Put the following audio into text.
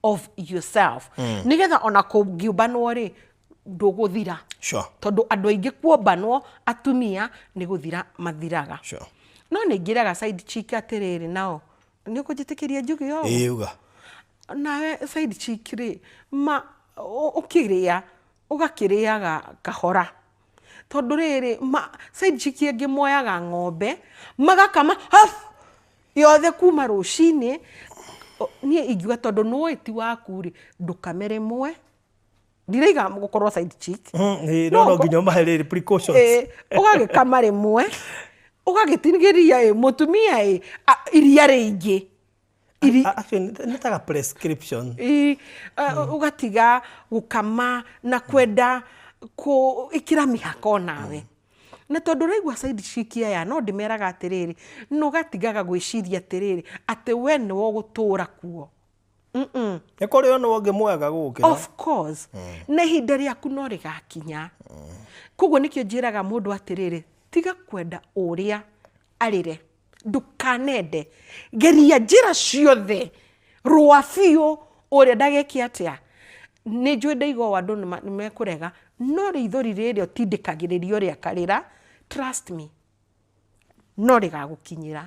Of yourself, nigetha ona kũngiũmbanwo rĩ, ndũgũthira. Tondũ andũ aingĩ kuombanwo, atumia nĩ gũthira mathiraga. No nĩ ngĩraga side chick atĩrĩrĩ, nao nĩ ũkũnjĩtĩkĩria njuge ũũ? Ĩĩ, uga. Nawe side chick rĩ, ma ũkĩrĩa ũgakĩrĩaga kahora, tondũ rĩrĩ, ma side chick angĩ moyaga ng'ombe magakama haf yothe kuma rũcinĩ. Niĩ ingiuga, tondũ nĩũĩ ti waku rĩ, ndũkame rĩmwe. Ndiraiga gũkorwo side chick. Ĩĩ, no no nginya ũmahe rĩrĩ precautions. Ĩ, ũgagĩkama rĩmwe, ũgagĩtigĩria ĩ mũtumia ĩ iria rĩingĩ. Actually, nĩ taga prescription. Ĩ, ũgatiga gũkama na kwenda kũ ĩkĩra mĩhaka onawe, na tondũ ũraigua side chick aya, no ndĩmeraga atĩrĩrĩ, na ũgatigaga gwĩciria atĩrĩrĩ, atĩ we nĩwe ũgũtũra kuo. Nĩ kũrĩ ona ũngĩ mwega gũgũkĩra. Of course, na ihinda rĩaku no rĩgakinya. Koguo nĩkĩo njĩraga mũndũ atĩrĩrĩ, tiga kwenda ũrĩa arĩre, ndũkanende, geria njĩra ciothe, rũa biũ ũrĩa ndageke atĩa. Nĩ njũĩ ndaiga ũũ andũ nĩ mekũrega, no rĩithori rĩrĩa ũtindĩkagĩrĩria ũrĩa akarĩra, trust me, no rĩgagũkinyĩra.